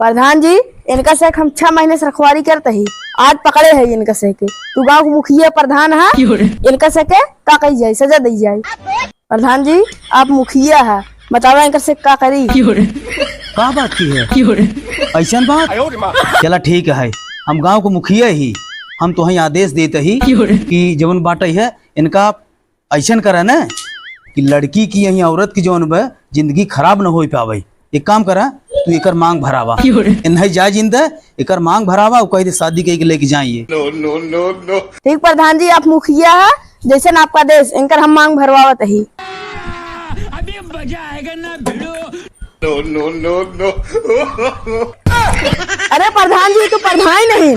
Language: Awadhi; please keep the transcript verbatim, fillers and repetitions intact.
प्रधान जी, इनका से हम छह महीने से रखवारी करत ही, आज पकड़े है इनका से के। तू गाँव के मुखिया प्रधान है, क्यों रे? इनका से के का कही जाए, सजा दी जाए। प्रधान जी, आप मुखिया है, बतावा इनका से का करी? क्यों रे? का बात की है? क्यों रे? ऐसन बात? चला ठीक है, हम गाँव के मुखिया ही, हम तोहई आदेश देत ही क्यों रे? कि जवन बाटे है इनका ऐसन करा ना कि लड़की की, यही औरत की जौन बा, जिंदगी खराब न होई पावे। एक काम करा, तू एकर मांग भरावा। क्यों रे? इन्हें जाए जिंदा, एकर मांग भरावा, उ कह दे शादी कइके लेके जाइए। ठीक प्रधान जी, आप मुखिया है, जैसन आपका आदेश, इनकर हम मांग भरवावत ही। अभी मजा आएगा ना भिड़ो। अरे प्रधान जी, तू प्रधान ही नहीं,